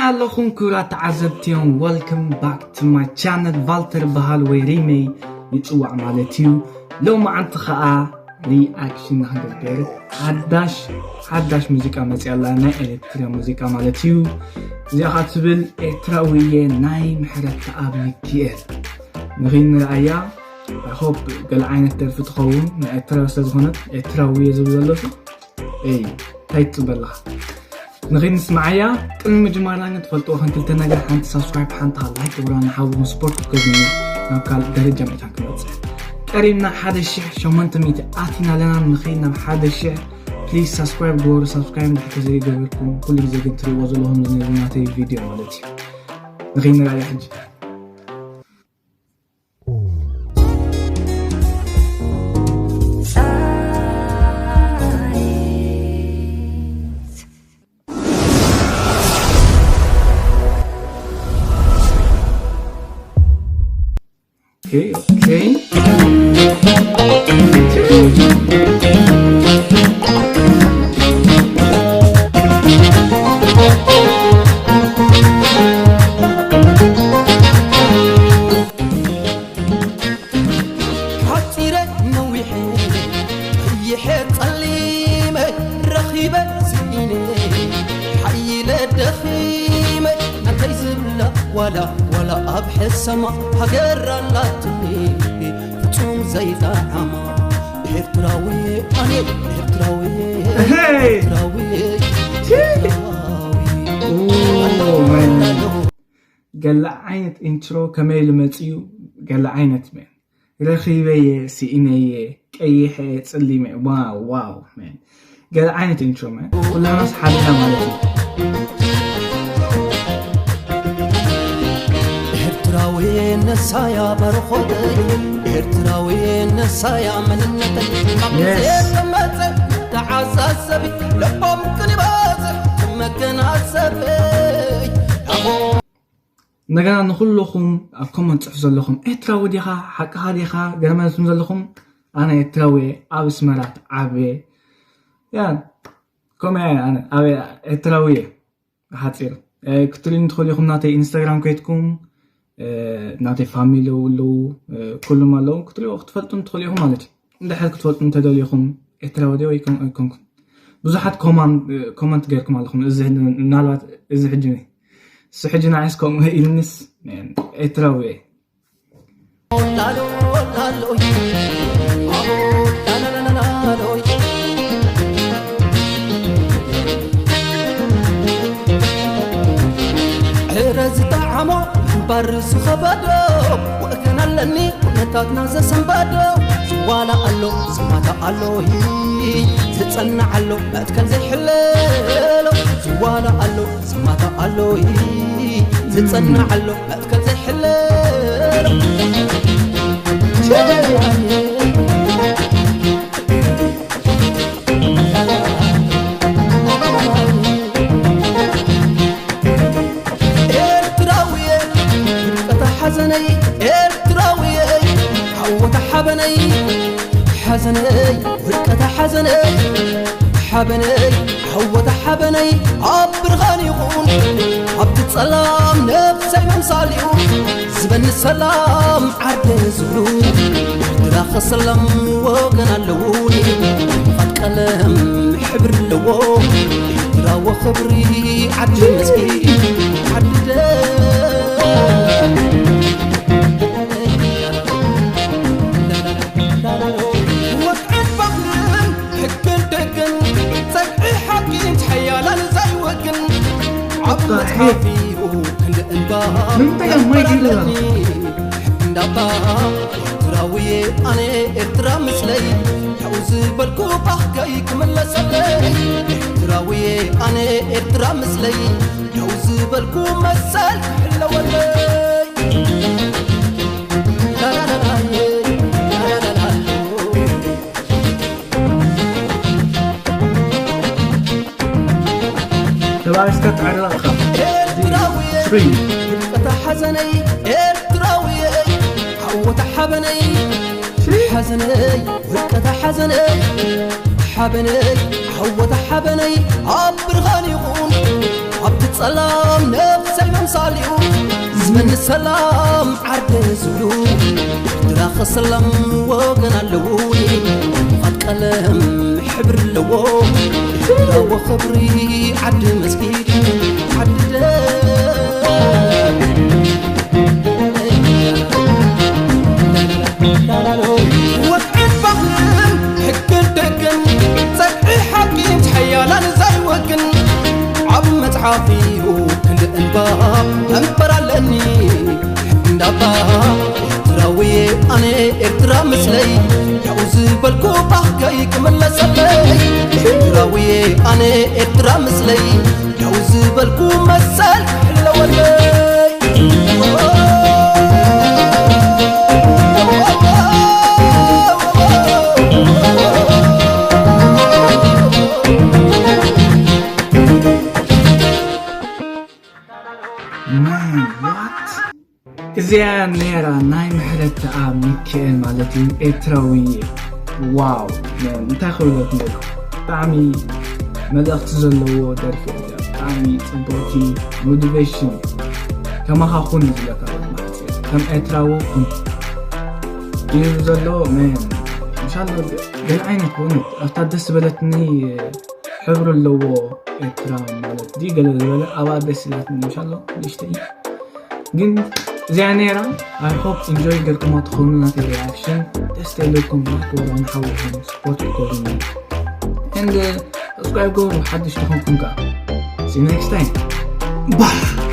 ኣለኹም ክቡራት ተዓዘብቲ እዮም። Welcome back to my channel። ቫልተር በሃል ወይ ሪመይ ይጽዋዕ ማለት እዩ። ሎማዓንቲ ኸኣ ሪኣክሽን ንክንገብር ሓዳሽ ሓዳሽ ሙዚቃ መጽያ ኣላ፣ ናይ ኤርትራ ሙዚቃ ማለት እዩ። እዚኣ ኸኣ ትብል ኤርትራዊ እየ ናይ ምሕረተኣብ ሚኪኤል። ንኺድ ንርኣያ። I hope ገለ ዓይነት ደርፊ ትኸውን፣ ናይ ኤርትራዊ ስለ ዝኾነት ኤርትራዊ እየ ዝብል ዘለኹ። እይ፣ እንታይ ትጽበ ኣለኻ? ንኺድ ንስምዓያ። ቅድሚ ምጅማርና ግን ትፈልጥዎ ከም ክልተ ነገር፣ ሓንቲ ሳብስክራይብ፣ ሓንቲ ከዓ ላይክ ግበሩና፣ ንሓውኹም ስፖርት ክትገብሩኒ ናብ ካልእ ደረጃ ምእታን ክንበጽሕ። ቀሪብና ሓደ ሽሕ ሸሞንተ ሚእቲ ኣቲና ኣለና፣ ንኺድ ናብ ሓደ ሽሕ። ፕሊዝ ሳብስክራይብ ግበሩ፣ ሳብስክራይብ እንድሕር ተዘይገበርኩም፣ ኩሉ ግዜ ግን ትሪእዎ ዘለኹም እዚ ናተይ ቪድዮ ማለት እዩ። ንኺድ ንርኣያ ሕጂ። Okay, okay. ሓጺረ ነዊሐ፣ ቀይሐ ጸሊመ፣ ረኺበ ስኢነ፣ ሓይለ ደኺመ፣ ናተይ ዝብላ ዋላ፣ ዋላ ኣብ ሕሰማ፣ ሃገር ኣላትኒ ፍጹም ዘይጠዓማ። ኤርትራዊ ኣነ፣ ኤርትራዊ፣ እሄይ! ኤርትራዊ፣ ቺ! ኤርትራዊ። ኦ፣ ማይ። ገለ ዓይነት ኢንትሮ ከመይ ኢሉ መጺኡ? ገለ ዓይነት፣ መን። ረኺበየ፣ ስኢነየ፣ ቀይሐ፣ ጽሊመ። ዋው፣ ዋው፣ መን። ገለ ዓይነት ኢንትሮ፣ መን። ኩላናስ ሓደና ማለት እዩ። ኤርትራዊ ነሳያ በረኾተይ፣ ኤርትራዊ ነሳያ መንነተይ። ካብ ግዜ የስ። ተመጸ ተዓሳሰቢ፣ ልቦም ክንበጽሕ መገናዘበይ። ኣቦ እንደገና ንኹልኹም ኣብ ኮመንት ጽሑፍ ዘለኹም፣ ኤርትራዊ ዲኻ? ሓቅኻ ዲኻ? ገለ ማለት ዘለኹም፣ ኣነ ኤርትራዊ እየ፣ ኣብ ኣስመራ ተዓብየ። ያ፣ ከምኡ እየ ኣነ፣ ኣብ ኤርትራዊ እየ። ብሓጺር፣ እ፣ ክትርእዩ ትኽእሉ ኢኹም፣ ናተይ ኢንስታግራም ከይድኩም፣ እ፣ ናተይ ፋሚሊ ኣለዉ፣ እ፣ ኩሉም ኣለዉ፣ ክትርእዩ ክትፈልጡ ትኽእሉ ኢኹም ማለት እዩ። እንድሕር ክትፈልጡ እንተደሊኹም፣ ኤርትራዊ ድየ ወይ ከም-፣ ኣይኮንኩን። ብዙሓት ኮማን-፣ እ፣ ኮመንት ገይርኩም ኣለኹም። እዚ ሕጂ፣ ምናልባት እዚ ሕጂ፣ እሱ ሕጂ ንዓይስ ከምኡ ኢልንስ፣ መን፣ ኤርትራዊ እየ። ዕረ ዝጠዓሞ ምንባር ዝኸበዶ፣ ወገን ኣለኒ ኩነታትና ዘሰንበዶ። ዝዋላ ኣሎ ዝማታ ኣሎ፣ ዝጸንዕ ኣሎ መትከል ዘይሕለሎ። ዝዋላ ኣሎ ዝማታ ኣሎ፣ ዝጸንዕ ኣሎ መትከል ዘይሕለሎ። ኤርትራውየ፣ ውድቀታ ሓዘነይ፣ ኤርትራውየ፣ ዓወታ ሓበነይ፣ ሓዘነይ፣ ውድቀታ ሓዘነይ፣ ሓበነይ፣ ዓወታ ሓበነይ፣ ኣብ ብርሃን ይኹን፣ ኣብቲ ጸላም ነፍሰይ መምሳል እዩ፣ ዝበኒ ሰላም ዓደይ ዝብሉ። ኤርትራ ከሰላም ወገን ኣለዉኒ፣ ምኻድ ቀለም ሕብሪ ኣለዎ። ኤርትራ ወኽብሪ ዓዲ መስጊ፣ ዓዲ ደ-፣ ወግዕን ባህልን ሕግን ደግን፣ ጸግዒ ሓቂ ሓያላን ዘይወግን። ኣብ ኣታ፣ መጽሓፍ እዩ ክንዲ እንባ ንምንታይ እያ ማይ ገይርላ? እንዳባ ኤርትራውየ ኣነ ኤርትራ ምስለይ፣ ያው ዝበልኩ ባህገይ ክምለሰለይ። ኤርትራውየ ኣነ ኤርትራ ምስለይ፣ ያው ዝበልኩ መሰል ክሕለወለይ። ላላላላየ፣ ላላላላየ። ተባሪስካ ትዓረቕ ኢኻ። ኤርትራዊ፣ ፍሪ። ውድቀታ ሓዘነይ ኤርትራዊ፣ ዓወታ ሓበነይ፣ ሓዘነይ፣ ውድቀታ ሓዘነይ፣ ሓበነይ፣ ዓወታ ሓበነይ፣ ኣብ ብርሃን ይኹን። ኣብቲ ጸላም ነፍሰይ መምሳሊኡ ዝመንሰላም ዓርደ ዝብሉ ኤርትራ ከሰላም ወገን ኣለዉ። ምኻድ ቀለም ሕብሪ ኣለዎ። ኤርትራ ወኸብሪ ዓዲ መስጊድ ዓዲ ደም ወግዕን ባህልን ሕግን ደገን ጸግዒ ሓቂ ሓያላን ዘይወግን ዓብ መጽሓፍ እዩ ክንዲ እንባ መንበር ኣለኒ እንዳባ ኤርትራዊ ኣነ ኤርትራ ምስለይ ያው ዝበልኩ ባህከይ ክምለሰለይ ኤርትራዊ ኣነ ኤርትራ ምስለይ ያው ዝበልኩ መሰል ክሕለወለይ Man, what? እዚኣ ነራ ናይ ምሕረት ተኣ ሚካኤል ማለት እዩ ኤርትራዊ ዋው man፣ እንታይ ክብለኩም ብጣዕሚ መልእኽቲ ዘለዎ ደርፊ እያ። ብጣዕሚ ጽቡቕቲ ሞቲቬሽን ከማኻ ኩን ዝለካ ማሕፀ ከም ኤርትራዊ ኩን እዩ ዘሎ man። ምሻሎ ገለ ዓይነት ኮኑ ኣብታ ደስ ዝበለትኒ ሕብሪ ኣለዎ ኤርትራ ማለት ድዩ ገለ ዝበለ ኣብኣ ደስ ኢላትኒ ምሻሎ ንእሽተይ ግን እዚኣ ነይራ። I hope enjoy ገርኩማ ትኾኑ ናተይ reaction ደስ ተይለኩም ላይክ ወላ ንሓውኹም support ክገብሩኒ and subscribe ገብሩ ሓድሽ ትኾንኩም ከዓ see you next time bye